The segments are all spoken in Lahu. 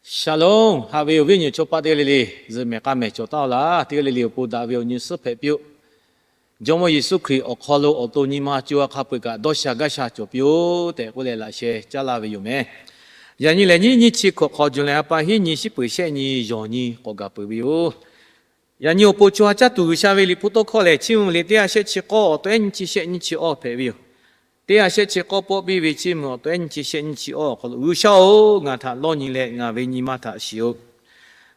Shalom, haꞈ ve awˬ viˉ awˬ nyi chaw paˆ teˇ g'aˇ le le, zuhꞈ mehˍ k'a mehˍ cawˬ taˍ-oˬ laˇ. Teˇ g'aˇ le le awˬ pon daꞈ ve awˬ nyi suhˉ hpehꞈ piˇ-oˆ. Jawˇmawˇ Yeˍsuˆ Hkriꞈ awˬ hk'aw lo awˬ to nyi ma co ha hk'a peu-eˬ kaꞈ dawˇ sha gaˇ sha cawˬ piˇ-oˆ tehꞈ k'oˆ leh laꞈ sheh caˉ laˇ ve yoˬ meh. Yaꞈ nyi lehˬ nyiˇ nyiˇ chi hkawꞈ hk'aw July ha pa hiˉ nyi shiˉ peuˍ shehˆ nyi yawˬ nyi k'awꞈ gaˬ peuˬ ve yoˬ. Yaꞈ nyi awˬ pon co ha caˇ tuˬ G'uiˬsha ve liꞈ hpu tawˇ hkawˇ lehˬ, Chiˇ mvuh liꞈ teˇ ha shehˆ chi k'awˇ awˬ to ehˉ nyiˇ chi shehˆ nyiˇ chi awˇ hpehꞈ ve yoˬ. Teˇ ha shehˆ chi k'awˇ pawˆ piˇ ve Chiˇ mvuh awˬ to ehˉ nyiˇ chi shehˆ nyiˇ chi awˇ awˬ hk'aw lo, G'uiˬsha-oˬ, ngaˬ htaꞈ lawˇ nyi leh ngaˬ ve nyi ma htaꞈ shiˍ-oꞈ.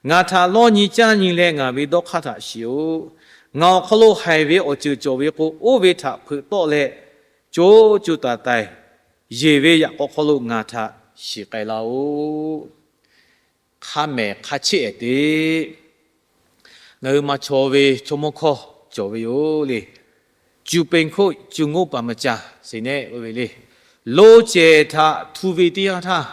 Ngaˬ htaꞈ lawˇ nyi caˇ nyi leh ngaˬ ve dawˇ hk'aˇ htaꞈ shiˍ-oꞈ. Ngaˬ awˬ hk'aw lo haiˬ ve awˬ ceuˬ cawˬ ve k'o, oˇ ve htaꞈ hpeuꞈ tawˆ leh, co co taiˍ taiˍ yeˬ ve yaꞈ k'aw hk'aw lo ngaˬ htaꞈ shiˍ k'ai laˇ-oˆ. Hk'a mehˍ hk'a cheˆ-ehˍ teꞈ. Ngaˬ hui ma chaw ve chaw mawˇ hkawˇ cawˬ ve yoˬ le. Cu peˇ hkoˆ cu ngoˉ paˍ maˍ caˍ seˍ nehˆ oˇ ve le. Lo cehˬ htaꞈ htu ve teˇ yanˇ htaˇ,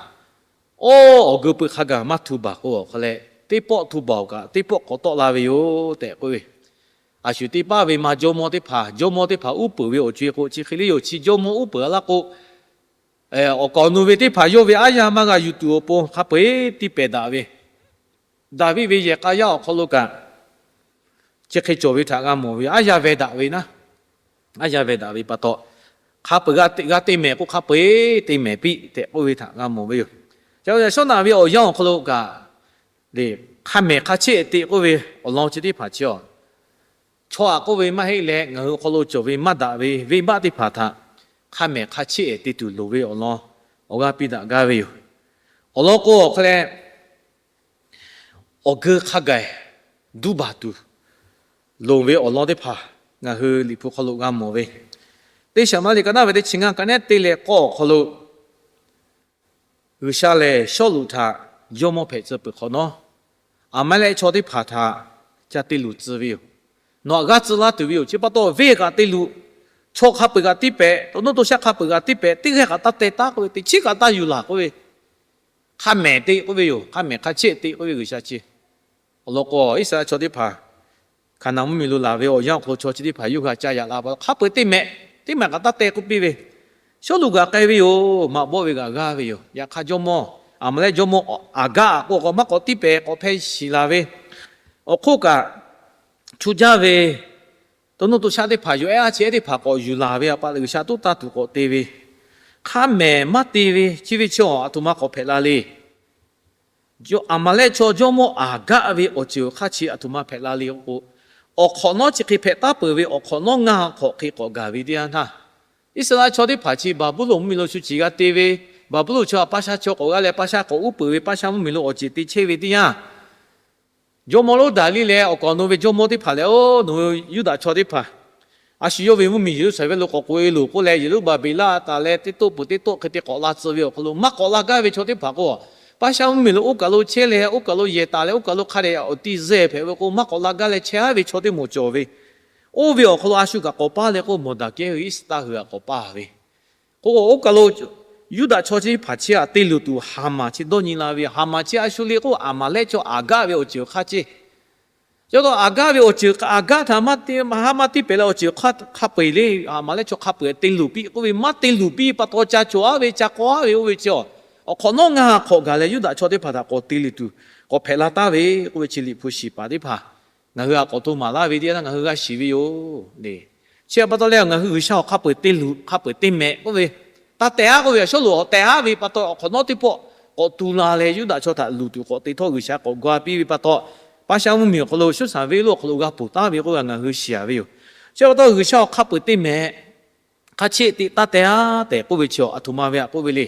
awˉ awˬ geu pui hk'a gaˬ maˇ htu baˬ k'o awˬ hk'aw leh, teˇ pawˆ htu baˬ-oˬ kaꞈ teˇ pawˆ k'awꞈ tawˆ la ve yoˬ tehꞈ k'oˆ ve. A shu teˇ paˇ ve ma jawˇmawˇ teˇ hpaˍ, jawˇmawˇ teˇ hpaˍ uˉ peunˍ ve awˬ co-e k'o, chi hk'e le yoˬ. Chi jawˇmawˇ uˉ peunˍ laˇ k'o, awˬ kaˍ awˬ nu ve teˇ hpaˍ yawˇ ve aˉ yanˇ maˇ g'a yuˬ tuˬ awˬ pon hk'a peu-eˬ tiˇ pehˍ daꞈ ve. Daˍviˆ ve yehˬ k'a yaˇ awˬ hk'aw lo kaꞈ, chi hk'e cawˬ ve htaꞈ g'a mawˬ ve, aˉ yanˇ veh daꞈ ve naˉ, aˉ yanˇ veh daꞈ ve pa taw, hk'a peu-eˬ g'a te mehˍ k'o, hk'a peu-eˬ te mehˍ piˇ tehꞈ k'oˆ ve htaꞈ g'a mawˬ ve yoˬ. Ca Shawˉnaꞈ ve awˬ yanˇ awˬ hk'aw lo kaꞈ, hk'a mehˍ hk'a cheˆ teꞈ k'oˆ ve awˬ lawn chi teˇ hpaˍ chi-a, chaw aꞈ k'oˆ ve maˇ heˆ leh, ngaˬ hui awˬ hk'aw lo cawˬ ve maˇ daꞈ ve venˇbaˆ teˇ hpaˍ htaꞈ hk'a mehˍ hk'a cheˆ te tuˬ loˍ ve awˬ lawn awˬ g'aˇ piˇ daꞈ gaˇ ve yoˬ. Awˬ lawn k'o, awˬ hk'aw leh awˬ geu hk'a gaˬ duˇ baˬ tuˬ loˍ ve awˬ lawn teˇ hpaˍ ngaˬ hui Liꞈ hpu hk'aw lo g'a mawˬ ve, Teˇ Saˍmaˍriˆ ka naˉ ve teˇ chi ngaˇ ka nehˉ teˇ leh k'awˇ awˬ hk'aw lo, G'uiˬsha lehˬ Sawˉluꞈ htaꞈ jawˇmawˇ hpehꞈ tcuh peuˬ hk'awꞈ nawˉ, Aˍmaˍlehˆ chaw teˇ hpaˍ htaꞈ ca te luˬ tcuh ve yoˬ. Nawˬ aꞈ g'aˇ tcuh laˇ tuˬ ve yoˬ. Chi pa taw venˇ kaꞈ te luˬ, chaw hk'a peu-eˬ kaꞈ tiˇ pehˍ, to nuˇ to shaˆ hk'a peu-eˬ kaꞈ tiˇ pehˍ, teˇ g'aˇ kaꞈ taˇ teh taˉ k'oˆ ve, teꞈ chiˉ kaꞈ taˇ yuˬ laˬ k'oˆ ve, hk'a mehˍ teꞈ k'oˆ ve yoˬ. Hk'a mehˍ hk'a cheˆ teꞈ k'oˆ ve G'uiˬsha chi. Awˬ lawn k'o, Iˉsaˍreˍlaˆ chaw teˇ hpaˍ Hkaˍnanˍ mvuhˇmiˬ lo laˬ ve awˬ yanˇ awˬ hk'aw lo chaw chi teˇ hpaˍ yawˇ hui htaꞈ ca yaꞈ la pa taw, hk'a peu-eˬ teˇ mehꞈ, teˇ mehꞈ kaꞈ taˇ teh k'oˆ piˇ ve, Sawˉluꞈ kaꞈ k'ai ve yoˬ. Maꞈ bawˆ ve kaꞈ g'aˇ ve yoˬ. Yaꞈ hk'aˇ jawˇmawˇ, Aˍmaˍlehˆ jawˇmawˇ Aˍgaˆ k'o, k'awꞈ maˇ k'awꞈ tiˇ pehˍ, k'awꞈ hpeh shiˍ laˬ ve, awˬ hk'oˆ kaꞈ, chu jaˇ ve to nuˇ to shaˆ teˇ hpaˍ, yawˬ ehˉ a chi ehˉ teˇ hpaˍ k'awꞈ yuˬ laˬ ve pa taw, G'uiˬsha toˇ taˇ tuˬ k'awꞈ te ve, hk'a mehˍ maˇ te ve chi ve chi-a, aˬ htoꞈ ma k'awꞈ hpehꞈ la le. Aˍmaˍlehˆ chaw jawˇmawˇ Aˍgaˆ ve awˬ ceuˬ awˬ hk'aˇ chi aˬ htoꞈ ma hpehꞈ la le k'o, awˬ hk'awꞈ nawˉ chi hk'e hpehꞈ taˉ peuˬ ve, awˬ hk'awꞈ nawˉ ngaˇ hk'awꞈ hk'e k'awꞈ gaˬ ve teˇ yanˇ htaˇ, Iˉsaˍreˍlaˆ chaw teˇ hpaˍ chi Baˍbuˍlonˍ mvuhˇmiˬ lo shu ceˬ g'a te ve, Baˍbuˍlonˍ chaw htaꞈ pa sha chaw k'awꞈ g'a leh pa sha k'awꞈ uˉ peunˍ ve, pa sha mvuhˇmiˬ lo awˬ ceˬ te chehˇ ve teˇ yanˇ, jawˇmawˇ lonˉ Daˍriˆ leh awˬ kaˍ awˬ nu ve jawˇmawˇ teˇ hpaˍ lehˬ, Oˬ, nawˬ hui Yuˇdaꞈ chaw teˇ hpaˍ, a shu yawˇ ve mvuhˇmiˬ Yeˍruˆsaˍlehnˍ venˇ lo k'awꞈ k'oꞈ-e loˬ k'oˆ leh, Yeˍruˆbaˍbeˍlaˆ taˍ leh teˇ toˆ peuˬ teˇ toˆ hk'e te k'awꞈ la tcuh ve awˬ hk'aw lo maˇ k'awꞈ la gaˇ ve chaw teˇ hpaˍ k'o, pa sha mvuhˇmiˬ lo oˇ kaˬ lo chehˇ leh oˇ kaˬ lo yehˬ taˍ leh oˇ kaˬ lo hk'a dehꞈ awˬ ti zehˬ hpehꞈ ve k'o, maˇ k'awꞈ la gaˇ leh chehˇ-a ve chaw teˇ moˍ cawˬ ve. Oˇ ve awˬ hk'aw lo a shu kaꞈ k'awꞈ paˇ leh k'o, Mawˬdaˍkehˉ hui Iˉsaˍreˍlaˆ hui kaꞈ k'awꞈ paˇ ve k'o, oˇ kaˬ lo Yuˇdaꞈ chaw chi teˇ hpaˍ chi htaꞈ te luˬ tuˬ Haˍmaˍ chi dawˇ nyi la ve. Haˍmaˍ chi a shu le k'o, Aˍmaˍlehˆ chaw Aˍgaˆ ve awˬ ceuˬ awˬ hk'aˇ ceˇ. Chi pa taw Aˍgaˆ ve awˬ ceuˬ, Aˍgaˆ htaꞈ maˇ te, maˇ maˇ tiˇ pehˍ leh awˬ ceuˬ hk'a peu-eˬ le, Aˍmaˍlehˆ chaw hk'a peu-eˬ te luˬ piˇ k'oˆ ve, maˇ te luˬ piˇ pa taw ca cawˬ-a ve, ca k'awˇ-a ve oˇ ve chi-a, awˬ hk'awꞈ nawˉ ngaˇ hk'awꞈ gaˬ leh Yuˇdaꞈ chaw teˇ hpaˍ htaꞈ k'awꞈ te luˬ tuˬ k'awꞈ hpehꞈ la taˍ ve k'oˆ ve chi Liꞈ hpu shiˍ paˍ teˇ hpaˍ ngaˬ hui htaꞈ k'awꞈ hto maˍ laˇ ve teˇ yanˇ ngaˬ hui g'a shiˍ ve yoˬ le. Chi pa taw leh ngaˬ hui G'uiˬsha awˬ hk'a peu-eˬ te luˬ, hk'a peu-eˬ te mehꞈ k'oˆ ve, taˇ tehˬ-a k'oˆ ve, Sawˉluꞈ awˬ tehˬ-a ve pa taw awˬ hk'awꞈ nawˉ teˇ pawˆ k'awꞈ tu la leh Yuˇdaꞈ chaw htaꞈ luˬ tuˬ k'awꞈ te htawˇ G'uiˬsha k'awꞈ g'a piˇ ve pa taw, pa sha mvuhˇmiˬ awˬ hk'aw lo Shuˉhkanˍ venˇ lonˉ awˬ hk'aw lo g'a ponˬ taˍ ve k'oˆ ve ngaˬ hui shiˍ-a ve yoˬ. Chi pa taw G'uiˬsha awˬ hk'a peu-eˬ te mehꞈ, hk'a cheˆ teꞈ taˇ tehˬ-a tehꞈ k'oˆ ve chi aˬ htoꞈ ma ve aꞈ k'oˆ ve le.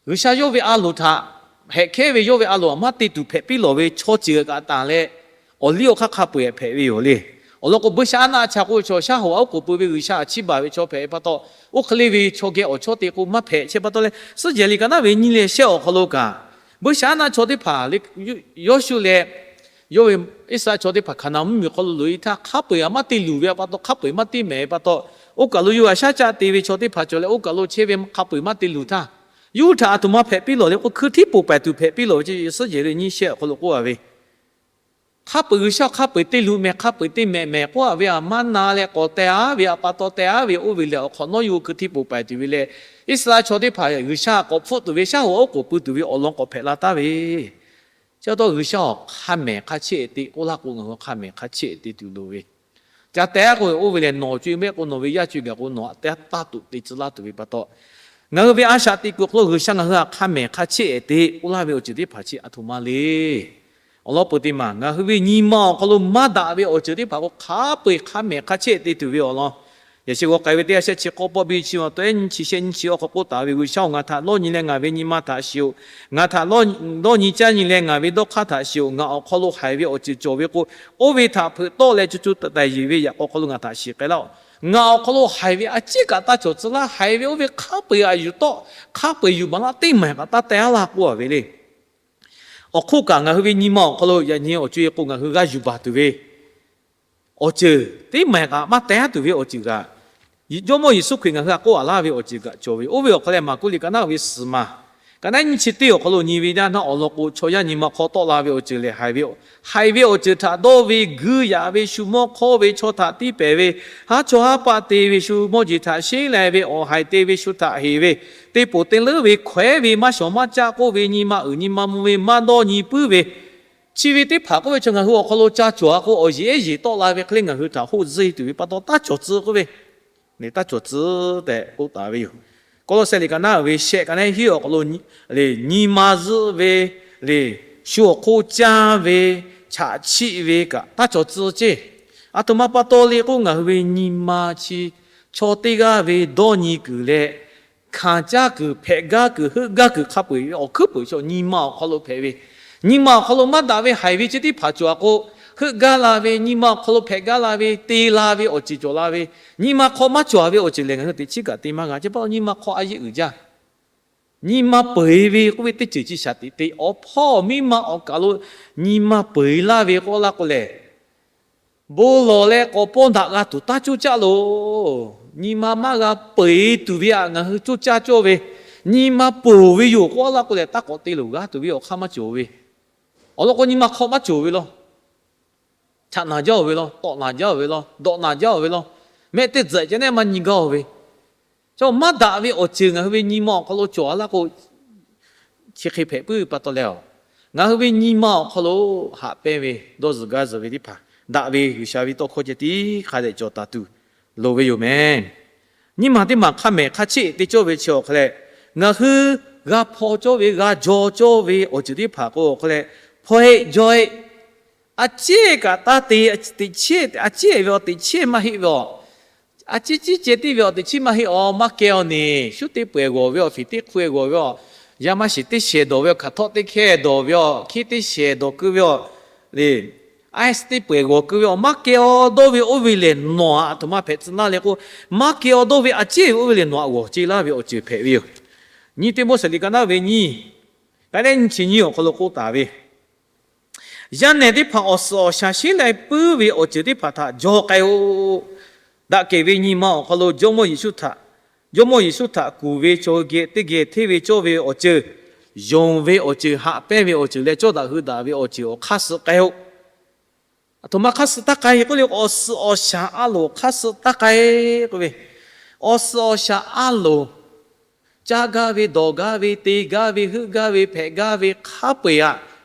G'uiˬsha yawˇ ve a loˍ htaꞈ, hehꞈ hkehˉ ve yawˇ ve a loˍ htaꞈ maˇ te tuˬ hpehꞈ piˇ lawˬ ve chaw ceuˬ kaꞈ tanˬ leh, awˬ liˇ awˬ hk'aˇ hk'a peu-eˬ hpehꞈ ve yoˬ le. Awˬ lawn k'o, buiˇshaˆaˉnaˆ chaw k'oˆ ve chaw shaˉ hoꞈ aˉ k'oˍ pui ve G'uiˬsha aꞈ chiˇ baˬ ve chaw hpehꞈ ve pa taw, oˇ hk'e le ve chaw geh awˬ chawˇ te k'o maˇ hpehꞈ. Chi pa taw leh Suhˉjehˍ liꞈ ka naˉ ve nyiˇ leh shehˆ awˬ hk'aw lo kaꞈ, buiˇshaˆaˉnaˆ chaw teˇ hpaˍ le, Yawˇshuˆ leh yawˇ ve Iˉsaˍreˍlaˆ chaw teˇ hpaˍ Hkaˍnanˍ mvuhˇmiˬ awˬ hk'aw lo loꞈ-e htaˇ, hk'a peu-eˬ maˇ te luˬ ve pa taw, hk'a peu-eˬ maˇ te mehˍ ve pa taw, oˇ kaˬ lo yawˇ g'a shaˉ caˆ te ve chaw teˇ hpaˍ cawˬ leh oˇ kaˬ lo chehˇ ve hk'a peu-eˬ maˇ te luˬ htaˇ, yawˇ hui htaꞈ aˬ htoꞈ ma hpehꞈ piˇ lawˬ le k'o, hkui htiˉ poˬ pehˍ tuˬ hpehꞈ piˇ lawˬ ve chi Suhˉjehˍ liꞈ nyiˇ shehˆ awˬ hk'aw lo k'oˆ-a ve. Hk'a peu-eˬ G'uiˬsha hk'a peu-eˬ teˇ luꞈ mehˍ, hk'a peu-eˬ teˇ mehꞈ mehˍ k'oˆ-a ve, a maˇ na leh k'awꞈ teh-a ve, a pa taw teh-a ve oˇ ve lehˬ, awˬ hk'awꞈ nawˉ yuˬ hkui htiˇ poˬ paiˍ tuˬ ve leh, Iˉsaˍreˍlaˆ chaw teˇ hpaˍ G'uiˬsha k'awꞈ hpfuhˆ tuˬ ve shaˉ hoꞈ oˉ k'oˍ pui tuˬ ve awˬ lawn k'awꞈ hpehꞈ la taˍ ve. Chi pa taw G'uiˬsha awˬ hk'a mehˍ hk'a chehˇ te k'oˆ laˇ k'o, ngaˬ hui hk'a mehˍ hk'a chehˇ te tuˬ loˍ ve. Ca teh-a k'o, oˇ ve lehˬ nawˬ co-e mehˆ k'o, nawˬ ve yaˇ co-e gaˬ k'o, nawˬ aꞈ teˇ taˇ tuꞈ te tcuh laˇ tuˬ ve pa taw, ngaˬ hui ve a shaꞈ teꞈ kuiˬ hk'aw lo G'uiˬsha ngaˬ hui htaꞈ hk'a mehˍ hk'a chehˇ te k'oˆ laˇ ve awˬ ceuˬ teˇ hpaˍ chi a htoꞈ ma le. Awˬ lawn peuˬ teˇ maˬ ngaˬ hui ve nyi ma awˬ hk'aw lo maˇ daꞈ ve awˬ ceuˬ teˇ hpaˍ k'o, hk'a peu-eˬ hk'a mehˍ hk'a chehˇ te tuˬ ve awˬ lawn, yaꞈ sheh g'aw k'ai ve teˇ yanˇ shehˆ chi k'awˇ pawˆ biˇ chi ma tawˆ-ehˉ nyiˇ chi shehˆ nyiˇ chi awˬ hk'aw k'oˆ taˍ ve, G'uiˬsha-oˬ, ngaˬ htaꞈ lawˇ nyi leh ngaˬ ve nyi ma htaꞈ shiˍ-oˬ. Ngaˬ htaꞈ lawˇ nyi caˇ nyi leh ngaˬ ve dawˇ hk'aˇ htaꞈ shiˍ-oˬ. Ngaˬ awˬ hk'aw lo haiˬ ve awˬ ceuˬ cawˬ ve k'o, oˇ ve htaꞈ hpeuꞈ tawˆ leh co co taiˍ taiˍ yeˬ ve yaꞈ k'aw hk'aw lo ngaˬ htaꞈ shiˍ k'ai laˇ-oˆ. Ngaˬ awˬ hk'aw lo haiˬ ve a ciˉ kaꞈ taˇ cawˬ tcuh laˇ. Haiˬ ve oˇ ve hk'a peu-eˬ aꞈ yuˬ tawˆ, hk'a peu-eˬ yuˬ baˬ laˇ, teˇ maˬ kaꞈ taˇ teh-a laˇ k'oˆ-a ve le. Awˬ hk'oˆ kaꞈ ngaˬ hui ve nyi ma awˬ hk'aw lo yaꞈ nyi awˬ co-e k'o, ngaˬ hui g'a yuˬ baˬ tuˬ ve awˬ ceuˬ teˇ maˬ kaꞈ maˇ teh-a tuˬ ve awˬ ceuˬ kaꞈ, Jawˇmawˇ Yeˍsuˆ Hkriꞈ ngaˬ hui htaꞈ k'oˆ-a laˇ ve awˬ ceuˬ kaꞈ cawˬ ve. Oˇ ve awˬ hk'aw leh Maˍkuˆ liꞈ ka naˉ ve suhˍ ma ka naˉ nyiˇ chi teˇ awˬ hk'aw lo nyi ve yaˇ naˆ awˬ lawn k'o, chaw yaˇ nyi ma hk'aw tawˆ la ve awˬ ceuˬ lehˬ, haiˬ ve awˬ ceuˬ htaꞈ dawˇ ve, guiˇ yaꞈ ve, shu mawˇ hk'awˇ ve, chaw htaꞈ tiˇ pehˍ ve, haˉ chawˇ haˉ paˆ te ve, shu mawˇ jeˬ htaꞈ sheˉ lai ve, awˬ haiˬ te ve, shu htaꞈ heˍ ve, teˇ poˍ te leuˉ ve, hkawehˉ ve, maˇ shawˍ maˇ caˆ k'oˆ ve, nyi ma uiˍ nyi ma mvuh ve, maˇ dawˇ nyi puiˉ ve, chi ve teˇ hpaˍ k'oˆ ve chaw ngaˬ hui awˬ hk'aw lo ca cawˬ-a k'o, awˬ yeˬ ehˉ yeˬ tawˆ la ve hk'e le ngaˬ hui htaꞈ hoˆ zuhˇ tuˬ ve pa taw taˇ cawˬ tcuh k'oˆ ve, taˇ cawˬ tcuh tehꞈ k'oˆ taˍ ve yoˬ. Kawˇlawˇsehˆ liꞈ ka naˉ ve shehˆ ka naˉ hiˉ awˬ hk'aw lo, le, nyi ma zuhˆ ve, le, shu awˬ hk'oˆ caˇ ve, chaꞈ chiˆ ve kaꞈ taˇ cawˬ tcuh ceˇ. A htoꞈ ma pa taw le k'o, ngaˬ hui ve nyi ma chi chaw teˇ g'aˇ ve dawˇ nyi kuiˬ leh, hkanˍ caˇ kuiˬ, hpehꞈ gaˇ kuiˬ, heuˆ gaˇ kuiˬ hk'a peu-eˬ ve awˬ hkuiˉ peuˬ chaw nyi ma awˬ hk'aw lo hpehꞈ ve. Nyi ma awˬ hk'aw lo maˇ daꞈ ve haiˬ ve chi teˇ hpaˍ cawˬ-a k'o, heuˆ gaˇ la ve, nyi ma awˬ hk'aw lo hpehꞈ gaˇ la ve, te la ve awˬ ceuˬ cawˬ la ve, nyi ma hk'aw maˇ cawˬ-a ve awˬ ceuˬ lehˬ, ngaˬ hui teꞈ chiˉ kaꞈ te maˇ g'a. Chi pa taw nyi ma hk'aw a yeˆ uiˍ jaˇ. Nyi ma peu-eˬ ve k'oˆ ve teˇ ceuˬ chi shaˍ tiꞈ te. Awˬ hpawˇ miˇ ma awˬ kaˬ lo nyi ma peu-eˬ laˇ ve k'oˆ laˇ k'o lehˬ, bon lawˬ leh k'awꞈ paw daꞈ g'a tuˬ taˇ coˇ caˆ loˬ. Nyi ma maˇ g'a peu-eˬ tuˬ ve htaꞈ ngaˬ hui coˇ caˇ cawˇ ve, nyi ma ponˬ ve yoˬ k'oˆ laˇ k'o lehˬ, taˇ k'awꞈ te loˬ g'a tuˬ ve awˬ hk'aˇ maˇ cawˬ ve. Awˬ lawn k'o, nyi ma hk'aw maˇ cawˬ ve law. Chaꞈ naˬ jaˇ-oˬ ve law, tawꞈ naˬ jaˇ-oˬ ve law, dawꞈ naˬ jaˇ-oˬ ve law, mehˆ teˇ tzuhꞈ ceh neˉ maˇ nyi gaˇ-oˬ ve. Chaw maˇ daꞈ ve awˬ ceuˬ ngaˬ hui ve nyi ma awˬ hk'aw lo cawˬ-a laˇ k'o, chi hk'e hpehꞈ puiˉ ve pa taw leh, ngaˬ hui ve nyi ma awˬ hk'aw lo haꞈ pehnˇ ve, dawˇ zuhˬ gaˇ zuhˬ ve teˇ hpaˍ, daꞈ ve G'uiˬsha ve tawˇ hkawˇ ceh tiˉ hk'a dehꞈ cawˬ taˍ tuˬ loˍ ve yoˬ mehˍ. Nyiˇ maˬ teˇ maˬ hk'a mehˍ hk'a chehˇ te cawˇ ve chi awˬ hk'aw leh, ngaˬ hui g'a hpaw cawˇ ve, g'a jaw cawˇ ve awˬ ceuˬ teˇ hpaˍ k'o awˬ hk'aw leh, hpaw-e jaw-e, a ciˉ kaꞈ taˇ te, teꞈ chiˉ, a ciˉ ve awˬ teꞈ chiˉ maˇ heˆ ve awˬ, a ciˉ ciˉ ceh tiˉ ve awˬ teꞈ chiˉ maˇ heˆ awˬ, maˇ keh awˬ neˬ, shu teˇ peu-eˬ g'awˬ ve awˬ, fiˍ teˇ hk'u-e g'awˬ ve awˬ, yaˇ maˇ shiˍ teˇ shehˍ dawˬ ve awˬ, hkaˍ htawˆ teˇ hkehˇ dawˬ ve awˬ, hkiˇ teˇ shehˍ dawˬ keu ve awˬ, le, ice teˇ peu-eˬ g'awˬ keu ve awˬ, maˇ keh awˬ dawˇ ve oˇ ve lehˬ nawˬ aꞈ a htoꞈ ma hpehꞈ tcuh laˇ le k'o, maˇ keh awˬ dawˇ ve a ciˉ ve oˇ ve lehˬ nawˬ aꞈ g'awˬ ce laˇ ve awˬ ceuˬ hpehꞈ ve yoˬ. Nyiˇ Tiˆmoˉseˍ liꞈ ka naˉ ve nyiˇ, ka leh nyiˇ chi nyiˇ awˬ hk'aw lo k'oˆ taˍ ve, yaˇ nehˬ teˇ hpaˍ awˬ suhˍ awˬ shaˍ sheˉ lai puiˉ ve awˬ ceuˬ teˇ hpaˍ htaꞈ jaw k'ai-o. Daꞈ kehˬ ve nyi ma awˬ hk'aw lo Jawˇmawˇ Yeˍsuˆ htaꞈ, Jawˇmawˇ Yeˍsuˆ htaꞈ kuˬ ve chaw geh teˇ geh hteˇ ve cawˇ ve awˬ ceuˬ, yonˍ ve awˬ ceuˬ, haꞈ pehnˇ ve awˬ ceuˬ leh cawˇ daꞈ hui daꞈ ve awˬ ceuˬ awˬ hk'aˇ suh k'ai-o. A htoꞈ ma hk'aˇ suh taˇ k'ai k'oˆ le, awˬ suhˍ awˬ shaˍ a loˍ hk'aˇ suh taˇ k'ai k'oˆ ve, awˬ suhˍ awˬ shaˍ a loˍ, caˇ gaˇ ve, dawˬ gaˇ ve, te gaˇ ve, heuˆ gaˇ ve, hpehꞈ gaˇ ve hk'a peu-eˬ aꞈ,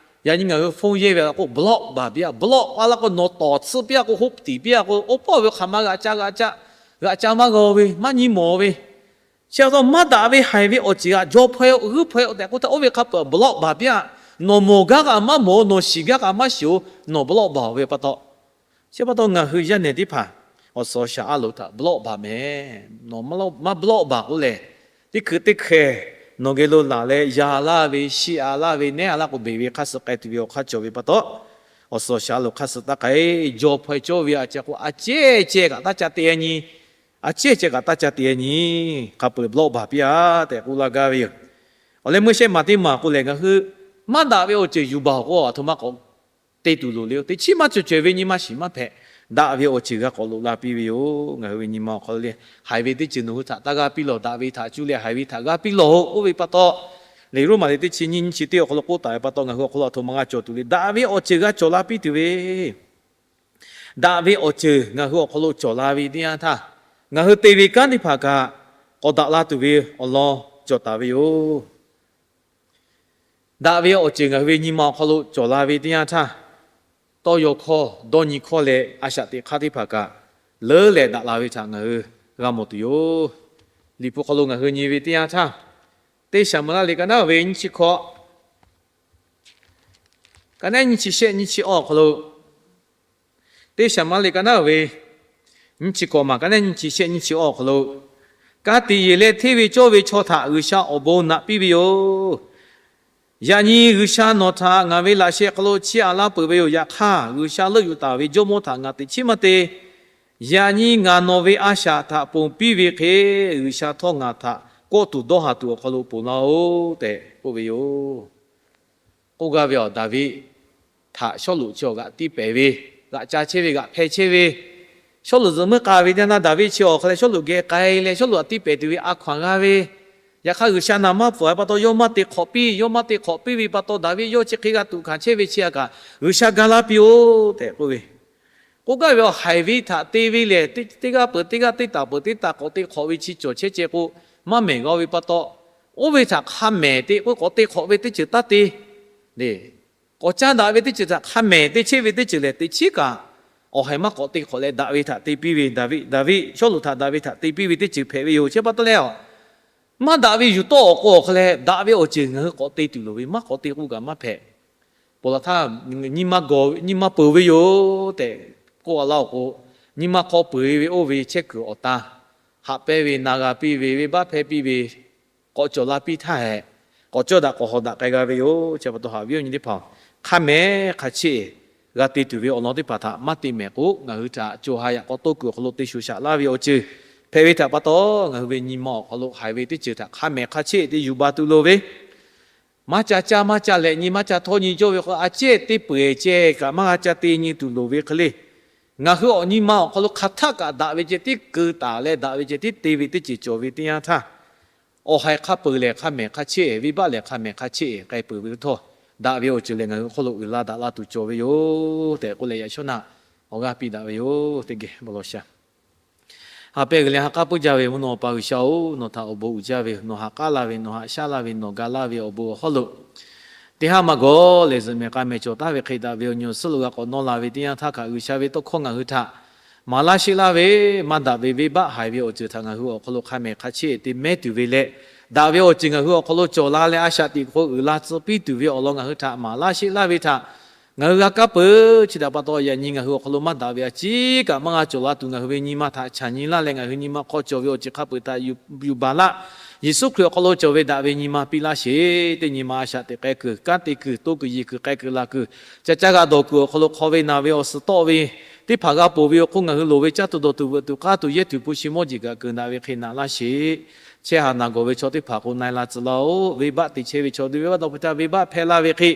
yaꞈ nyi ngaˬ hui phone yehˇ ve k'o, block baˬ piˇ-a, block a laˇ k'o nawˬ tawˍ tsuhˇ piˇ-a k'o, hoˆ tiˍ piˇ-a k'o, oˇ pawˆ ve hk'aˬ ma g'aꞈ ca g'aꞈ ca, g'aꞈ ca maˇ g'aw ve, maˇ nyi mawˬ ve, chi pa taw maˇ daꞈ ve haiˬ ve awˬ ceuˬ htaꞈ jaw hpaw-e-o, g'uiˇ hpaw-e-o tehꞈ k'oˆ htaˇ, oˇ ve hk'a peu-eˬ block baˬ piˇ-a. Nawˬ mawˬ gaˇ kaꞈ maˇ mawˬ, nawˬ shiˍ gaˇ kaꞈ maˇ shiˍ-o, nawˬ block baˬ-oˬ ve pa taw. Chi pa taw ngaˬ hui yaˇ nehˬ teˇ hpaˍ awˬ suhˍ awˬ shaˍ a loˍ htaꞈ block baˬ mehˍ. Nawˬ maˇ block baˬ k'oˆ lehˬ, teˇ hkui teˇ hkeh nawˬ geh lo laˬ leh ya laˇ ve, shiˆ-a laˇ ve, nehˉ-a laˇ k'o, beˬ ve hk'aˇ suh k'ai tuˬ ve awˬ hk'aˇ cawˬ ve pa taw, awˬ suhˍ awˬ shaˍ a loˍ hk'aˇ suh taˇ k'ai. Jaw hpaw-e cawˇ ve a ciˉ k'o, a ciˉ ceh kaꞈ taˇ ca te-e nyi. A ciˉ ceh kaꞈ taˇ ca te-e nyi. Hk'a peu-eˬ block baˬ piˇ-a tehꞈ k'oˆ laˇ gaˇ ve yoˬ. Awˬ leh meuˇ shehˆ maˬ teˇ maˬ k'oˆ lehˬ, ngaˬ hui maˇ daꞈ ve awˬ ceuˬ yuˬ baˬ-oˬ k'o, a htoꞈ ma k'awꞈ te tuˬ loˍ le-o. Teꞈ chiˉ maˇ cawˬ cawehˬ ve nyi ma shiˍ maˇ hpehꞈ, daꞈ ve awˬ ceuˬ g'a k'awꞈ loꞈ la piˇ ve yoˬ. Ngaˬ hui ve nyi ma awˬ hk'aw lo le, haiˬ ve teˇ ceuˬ nawˬ hui htaꞈ taˇ g'aˇ piˇ lawˬ. Daꞈ ve htaꞈ cuˇ leh haiˬ ve htaꞈ g'aˇ piˇ lawˬ-oˬ k'oˆ ve pa taw, Liꞈ Roˉmaꞈ liꞈ teˇ chi nyiˇ, nyiˇ chi teˇ awˬ hk'aw lo k'oˆ taˍ ve pa taw, ngaˬ hui awˬ hk'aw lo aˬ htoꞈ ma g'a cawˬ tuˬ le. Daꞈ ve awˬ ceuˬ g'a cawˬ la piˇ tuˬ ve, daꞈ ve awˬ ceuˬ ngaˬ hui awˬ hk'aw lo cawˬ la ve teˇ yanˇ htaˇ, ngaˬ hui te ve kanˉ teˇ hpaˍ kaꞈ k'awꞈ daꞈ la tuˬ ve awˬ lawn cawˬ taˍ ve yoˬ. Daꞈ ve awˬ ceuˬ ngaˬ hui ve nyi ma awˬ hk'aw lo cawˬ la ve teˇ yanˇ htaˇ, tawˇ yaw hkawˇ dawˇ nyi hkawˇ leh a shaꞈ teꞈ hk'aˇ teˇ hpaˍ kaꞈ leuˉ leh daꞈ la ve htaꞈ ngaˬ hui g'a mawˬ tuˬ yoˬ. Liꞈ hpu hk'aw lo ngaˬ hui nyi ve teˇ yanˇ htaˇ, Teˇ Saˍmo laˇ liꞈ ka naˉ ve nyiˇ chi hkawꞈ, ka naˉ nyiˇ chi shehˆ nyiˇ chi awˬ hk'aw lo, Teˇ Saˍmo laˇ liꞈ ka naˉ ve nyiˇ chi hkawꞈ maˬ ka naˉ nyiˇ chi shehˆ nyiˇ chi awˬ hk'aw lo, Ka tiꞈ yeˬ leh hteˇ ve cawˇ ve chaw htaꞈ G'uiˬsha awˬ bon naꞈ piˇ ve yoˬ. Yaꞈ nyi G'uiˬsha nawˬ htaꞈ ngaˬ ve laꞈ sheh hk'aw lo chiˇ aꞈ laˇ peuˬ ve yoˬ. Yaꞈ hk'aˇ, G'uiˬsha leuˆ yuˬ taˍ ve Jawˇmawˇ htaꞈ ngaˬ teꞈ chiˉ maˇ te. Yaꞈ nyi ngaˬ nawˬ ve a shaꞈ htaꞈ ponˬ piˇ ve hk'e, G'uiˬsha htawˇ ngaˬ htaꞈ kawˆ tuˬ dawˇ haˍ tuˬ awˬ hk'aw lo ponˬ laˇ-oˆ tehꞈ k'oˆ ve yoˬ. K'oˆ gaˇ ve awˬ, Daˍviˆ htaꞈ Sawˉluꞈ chi awˬ g'aꞈ tiˇ pehˍ ve, g'aꞈ ca chehˇ ve, g'aꞈ hpeh chehˇ ve, Sawˉluꞈ zuhꞈ muiˉ k'a ve teˇ yanˇ htaˇ, Daˍviˆ chi awˬ hk'a leh Sawˉluꞈ geh k'ai leh Sawˉluꞈ htaꞈ tiˇ pehˍ tuˬ ve a hkaw anˬ g'a ve, yaꞈ hk'aˇ G'uiˬsha naˍ maˇ pfuhˍ ve pa taw, yawˇ maˇ te hk'awꞈ piˇ, yawˇ maˇ te hk'awꞈ piˇ ve pa taw, Daˍviˆ yawˇ chi hk'e g'a tuꞈ hkanˍ chehˇ ve chi a kaꞈ, G'uiˬsha ga laˇ piˇ-oˆ tehꞈ k'oˆ ve. K'oˆ gaˇ ve awˬ, haiˬ ve htaꞈ te ve lehˬ, teˇ g'aˇ peuˬ teˇ g'aˇ, teˇ taˍ peuˬ teˇ taˍ k'awꞈ te hk'awꞈ ve chi cawˬ chehˇ ceh k'o, maˇ mehˍ g'a ve pa taw, oˇ ve htaꞈ hk'a mehˍ te k'o, k'awꞈ te hk'awꞈ ve teˇ ceuˬ taˇ te le. K'awꞈ caˇ daꞈ ve teˇ ceuˬ htaꞈ hk'a mehˍ te chehˇ ve teˇ ceuˬ lehˬ, teꞈ chiˉ kaꞈ awˬ haiˬ maˇ k'awꞈ te hk'awꞈ leh, daꞈ ve htaꞈ te piˇ ve, Daˍviˆ, Daˍviˆ Sawˉluꞈ htaꞈ daꞈ ve htaꞈ te piˇ ve teˇ ceuˬ hpehꞈ ve yoˬ. Chi pa taw leh, maˇ daꞈ ve yuˬ tawˆ awˬ k'o awˬ hk'a leh, daꞈ ve awˬ ceuˬ ngaˬ hui k'awꞈ te tuˬ loˍ ve, maˇ k'awꞈ te k'o kaꞈ maˇ hpehꞈ. Ponˬ laˬ htaˇ, nyi ma gawˬ, nyi ma peuˬ ve yoˬ tehꞈ k'oˆ a laˇ awˬ k'o, nyi ma hk'aw peuˬ ve oˇ ve chehˇ kuiˬ awˬ ta haꞈ pehnˇ ve, na g'a piˇ ve, venˇbaˆ hpehˇ piˇ ve, k'awꞈ cawˬ la piˇ htaˇ hehꞈ, k'awꞈ cawˇ daꞈ k'awꞈ hawˍ daꞈ k'ai g'a ve yoˬ. Chi pa taw, haꞈ viˉ awˬ nyi teˇ hpaˍ, hk'a mehˍ hk'a cheˆ g'a te tuˬ ve awˬ lawn teˇ hpaˍ htaꞈ maˇ te mehˍ k'o, ngaˬ hui htaꞈ co ha yaꞈ k'aw toˇ kuiˬ awˬ hk'aw lo te shuˍ shaꞈ laˇ ve awˬ ceuˬ hpehꞈ ve htaꞈ pa taw, ngaˬ hui ve nyi ma awˬ hk'aw lo haiˬ ve teˇ ceuˬ htaꞈ hk'a mehˍ hk'a cheˆ te yuˬ baˬ tuˬ loˍ ve, maˇ ca caˇ maˇ ca lehꞈ nyi, maˇ ca htawˇ nyi cawˇ ve k'o, a cehˇ teˇ peu-eˬ ceh kaꞈ maˇ g'a ca te nyi tuˬ loˍ ve hk'e le. Ngaˬ hui awˬ nyi ma awˬ hk'aw lo hk'aˬ htaˆ kaꞈ daꞈ ve ceh tiˉ keu taˍ leh, daꞈ ve ceh tiˉ te ve teˇ ceuˬ cawˬ ve teˇ yanˇ htaˇ, awˬ haiˬ hk'a peuˬ lehˬ hk'a mehˍ hk'a cheˆ, venˇbaˆ lehˬ hk'a mehˍ hk'a cheˆ k'ai peuˬ ve htawˇ, daꞈ ve awˬ ceuˬ lehˬ ngaˬ hui hk'oˆ lo uiˍ la daꞈ la tuˬ cawˬ ve yoˬ tehꞈ k'oˆ leh, yaꞈ shawˉ naˆ awˬ g'aˇ piˇ daꞈ ve yoˬ. Teˇ geh bon lawˬ sha. Ha pehˇ g'uiˬ leh ha k'aˉ puiˉ jaˇ ve mvuhˇ naw awˬ pa G'uiˬsha-oˬ, nawˬ htaꞈ awˬ bon uiˍ jaˇ ve, nawˬ haꞈ k'aˉ laˇ ve, nawˬ haꞈ shaˉ laˇ ve, nawˬ ga laˇ ve awˬ bon awˬ hawˉ lo teˇ haˉ maˇ gawˬ leh zuhꞈ mehˍ k'a mehˍ cawˬ taˍ ve hk'e, daꞈ ve awˬ nyi awˬ suhˉ lo g'a k'awꞈ nawˇ la ve teˇ yanˇ htaˇ kaꞈ, G'uiˬsha ve tawˇ hkawˇ ngaˬ hui htaꞈ maˍ laˇ sheˆ laˇ ve, maˇ daꞈ ve venˇbaˆ haiˬ ve awˬ ceuˬ htaꞈ ngaˬ hui awˬ hk'aw lo hk'a mehˍ hk'a cheˆ te mehˉ tuˬ ve leh, daꞈ ve awˬ ceuˬ ngaˬ hui awˬ hk'aw lo cawˬ la leh, a shaꞈ teꞈ hk'aw uiˍ la tcuh piˇ tuˬ ve awˬ lawn ngaˬ hui htaꞈ maˍ laˇ sheˆ laˇ ve htaꞈ ngaˬ hui g'a kaˇ peuˬ. Chi htaꞈ pa taw, yaꞈ nyi ngaˬ hui awˬ hk'aw lo maˇ daꞈ ve a ciˉ kaꞈ maˇ g'a cawˬ la tuˬ, ngaˬ hui ve nyi ma htaꞈ chaˬ nyi laˇ leh, ngaˬ hui nyi ma hk'aw cawˬ ve awˬ ceuˬ hk'a peuˬ htaꞈ yuˬ baˬ laˇ. Yeˍsuˆ Hkriꞈ awˬ hk'aw lo cawˬ ve daꞈ ve nyi ma piˇ laˇ sheˍ. Teˇ nyi ma a shaꞈ teꞈ k'ai kuiˬ, kanˉ te kuiˬ, to kuiˬ, yeˬ kuiˬ, k'ai kuiˬ, la kuiˬ, ca caˇ g'a dawˬ kuiˬ awˬ hk'aw lo hk'aw ve naˬ ve awˬ suhˍ tawˆ ve teˇ hpaˍ g'a ponˬ ve awˬ hk'oˆ, ngaˬ hui loˍ ve caˇ tuˬ dawˬ tuˬ veuꞈ tuˬ k'aˇ tuˬ yehˇ tuˬ hpu shi mawˇ jeˬ kaꞈ keunˍ daꞈ ve hk'e naꞈ laˇ sheˍ. Chehˇ haˍ naˬ gawˬ ve chaw teˇ hpaˍ k'o, na-e la tcuh laˇ-oˆ. Venˇbaˆ te chehˇ ve chaw, venˇbaˆ dawˇ hpu htaˇ venˇbaˆ hpehˇ laˇ ve hk'e,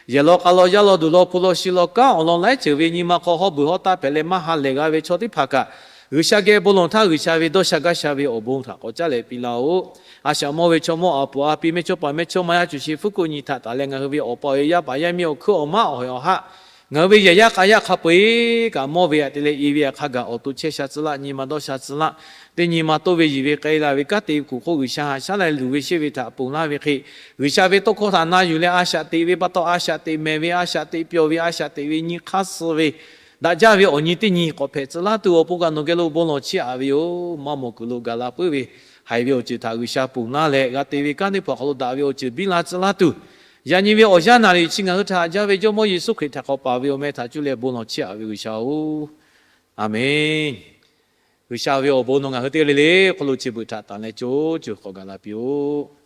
yehˬ law k'a law, yaˇ law duˬ law, hpu law shi law, kanˉ awˬ lawn laiˉ ceuˬ ve nyi ma hk'aw hawˉ beuˬ hawˉ taˇ hpehꞈ leh maˇ ha lehˬ g'a ve chaw teˇ hpaˍ kaꞈ, G'uiˬsha geh bon lawˬ htaˇ G'uiˬsha ve dawˇ sha gaˇ sha ve awˬ bon htaꞈ k'awꞈ caˉ leh piˇ laˇ-oˆ. A shaꞈ mawˇ ve chaw mawˇ, a puˍ a pi, mehˇ chawˇ paˍ mehˇ chawˇ ma, yaˇ cuˬ shi fuˉ kuˆ nyi htaꞈ taˍ leh, ngaˬ hui ve awˬ pa awˬ e, yaˇ paˍ yaˇ miˇ, awˬ hkuiˉ awˬ maˉ, awˬ haiˬ awˬ haˆ, ngaˬ hui ve yehˬ yaˇ k'a yaˇ hk'a peu-eˬ kaꞈ mawˇ ve aꞈ te leh i ve aꞈ hk'a gaˬ awˬ to chehˇ sha tcuh laˇ, nyi ma dawˇ sha tcuh laˇ. Teˇ nyi ma toˇ ve yiˬ ve k'ai la ve kanˉ te kuˬ hk'oˆ G'uiˬsha haꞈ shaˉ leh luˬ ve sheˆ ve htaꞈ ponˬ laˇ ve hk'e, G'uiˬsha ve tawˇ hkawˇ htaꞈ na yuˬ leh a shaꞈ teꞈ ve pa taw, a shaꞈ teꞈ mehˍ ve, a shaꞈ teꞈ pyawˬ ve, a shaꞈ teꞈ ve nyi hk'aˇ suh ve, daꞈ jaˇ ve awˬ nyi teˇ nyi k'awꞈ hpehꞈ tcuh laˇ tuˬ awˬ pon kaꞈ nawˬ geh lo bon lawˬ chiˇ aꞈ ve yoˬ. Maˇ mawˬ kuiˬ lo gaˬ la puiˉ ve haiˬ ve awˬ ceuˬ htaꞈ G'uiˬsha ponˬ laˇ leh, g'a te ve kanˉ teˇ hpaˍ awˬ hk'aw lo daꞈ ve awˬ ceuˬ biˇ la tcuh laˇ tuˬ, yaꞈ nyi ve awˬ yanˇ naˍ riˍ chi ngaˬ hui htaꞈ haꞈ jaˇ ve Jawˇmawˇ Yeˍsuˆ Hkriꞈ htaꞈ k'awꞈ paˍ ve awˬ meh htaꞈ cuˇ leh bon lawˬ chiˇ aꞈ ve G'uiˬsha-oˬ, Aˍmenˍ. G'uiˬsha ve awˬ bon nawˬ ngaˬ hui teˇ g'aˇ le le hk'oˆ lo chi beuꞈ htaꞈ tanˬ leh co co k'awꞈ gaˬ la piˇ-oˆ.